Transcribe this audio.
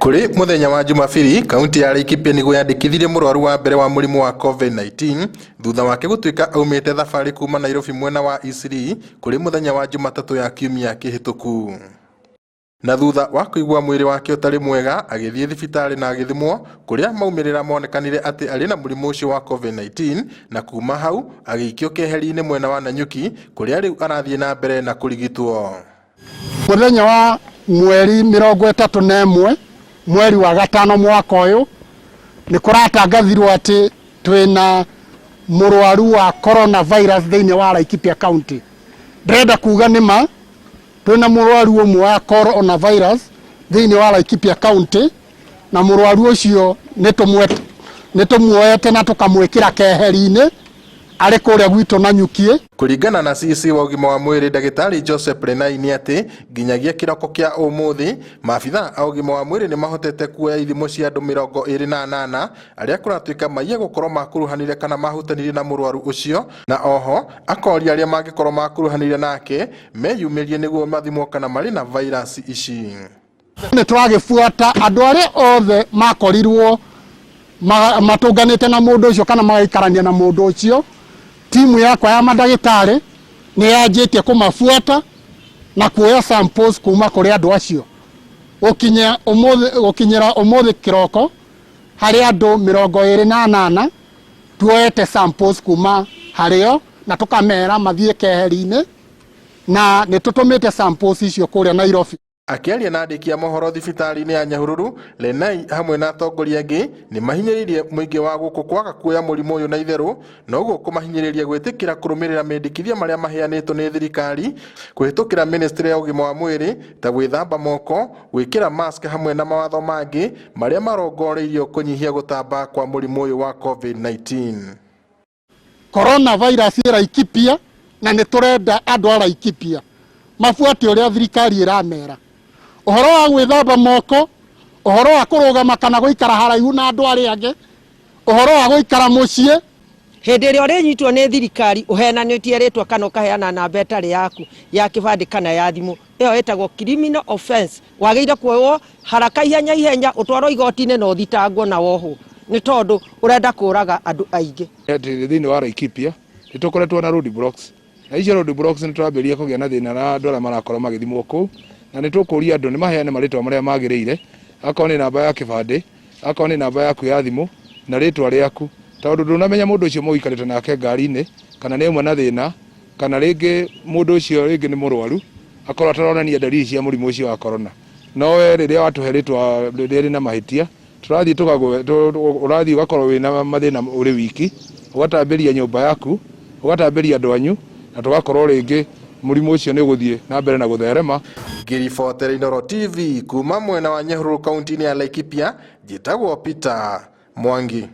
Kũrĩ mũthenya wa Jumabiri, kaunti ya Laikipia nĩguo yandĩkithirie mũrwaru wa mbere wa mũrimũ wa COVID-19 thutha wake gũtuĩka aumĩte thabarĩ kuma Nairobi mwena wa Eastleigh kũrĩ mũthenya wa Jumatatũ ya kiumia kĩhĩtũku. Na thutha wa kũigua mwĩrĩ wake ũtarĩ mwega agĩthiĩ thibitarĩ na agĩthimwo kũrĩa maumĩrĩra monekanire atĩ arĩ na mũrimũ ũcio wa COVID-19 na kuma hau agĩikio keheri-inĩ mwena wa Nanyuki kũrĩa rĩu arathiĩ na mbere na kũrigitwo. Mũthenya wa mweri 31 mweri wa gatano mwaka ũyũ nĩ kũratangathirwo atĩ twĩna mũrwaru wa coronavirus thĩinĩ wa Laikipia County. Ndĩrenda kuga nĩ ma twĩna mũrwaru ũmwe wa coronavirus thĩinĩ wa Laikipia County na mũrwaru ũcio nĩ tũmuoete na tũkamwĩkĩra keheri-inĩ arĩ kũrĩa gwitũ Nanyuki. Kũringana na CC wa ũgima wa mwĩrĩ ndagĩtarĩ Joseph Lenai nĩ atĩ nginyagia kĩroko kĩa ũmũthĩ maabitha a ũgima wa mwĩrĩ nĩ mahotete kuoya ithimo cia andũ 28 arĩa kũratuĩka maiya gũkorwo makuruhanire kana mahutanirie na mũrwaru ũcio, na oho akoria arĩa mangĩkorwo makuruhanire nake meyumĩrie nĩguo mathimwo kana marĩ na vairasi ici. Nĩ tũragĩbuata andũ arĩa othe makorirwo matũnganĩte na mũndũ ũcio kana magaikarania na mũndũ ũcio. Timu yakwa ya mandagĩtarĩ nĩ yanjĩtie kũmabuata na kuoya samples kuma kũrĩ andũ acio. Gũkinyĩra ũmũthĩ kĩroko harĩ andũ 28 tuoete samples kuma harĩo na tũkamera mathiĩ keheri-inĩ na nĩ tũtũmĩte samples icio kũrĩa Nairobi. Akĩaria na andĩki a mohoro thibitarĩ-inĩ ya Nyahururu, Lenai hamwe na atongoria angĩ nĩ mahinyĩrĩirie mũingĩ wa gũkũ kwaga kuoya mũrimũ ũyũ na itherũ, na ũguo kũmahinyĩrĩria gwĩtĩkĩra kũrũmĩrĩra mendekithia marĩa maheanĩtwo nĩ thirikari kũhĩtũkĩra ministry ya ũgima wa mwĩrĩ ta gwĩthamba moko, gwĩkĩra mask hamwe na mawatho mangĩ marĩa marongoreirio kũnyihia gũtamba kwa mũrimũ ũyũ wa COVID-19. Coronavirus ĩ Laikipia na nĩ tũrenda andũ a Laikipia mabuate ũrĩa thirikari ĩramera. Ũhoro wa gwĩthamba moko, ũhoro wa kũrũgama kana gũikara haraihu na andũ arĩa angĩ, ũhoro wa gũikara mũciĩ. Hĩndĩ ĩrĩa ũrĩnyitwo nĩ thirikari ũhenanĩtie rĩtwa kana ũkaheana namba ĩtarĩ yaku ya kĩbandĩ kana ya thimũ, ĩyo ĩtagwo criminal offense. Wagĩrĩire kuoywo haraka ihenya ihenya ũtwarwo igoti-inĩ na ũthitangwo na wohwo nĩ tondũ ũrenda kũraga andũ aingĩ. Atĩ thĩinĩ wa Laikipia nĩ tũkoretwo na road blocks, na icio road blocks nĩ tũrambĩrĩria kũgĩa na thĩna na andũ arĩa marakorwo magĩthimwo kũu, na nĩ tũkũria andũ nĩ maheane marĩtwa marĩa magĩrĩire, akorwo nĩ namba ya kĩbandĩ, akorwo nĩ namba yaku ya thimũ na rĩtwa rĩaku, tondũ ndũnamenya mũndũ ũcio mũikarĩte nake ngari-inĩ kana nĩ auma na thĩna, kana rĩngĩ mũndũ ũcio rĩngĩ nĩ mũrwaru akorwo ataronania dalili cia mũrimũ ũcio wa corona. No we rĩrĩa watũhe rĩtwa rĩrĩa rĩna mahĩtia, tũrathiĩ tũkagwe, ũrathiĩ ũgakorwo wĩna mathĩna ũrĩ wiki, ũgatambĩria nyũmba yaku, ũgatambĩria andũ anyu, na tũgakorwo rĩngĩ mũrimũ ũcio nĩ ũgũthiĩ na mbere na gũtherema. Ngĩribotera Inooro TV kuma mwena wa Nyahururu kaunti-inĩ ya Laikipia, njĩtagwo Peter Mwangi.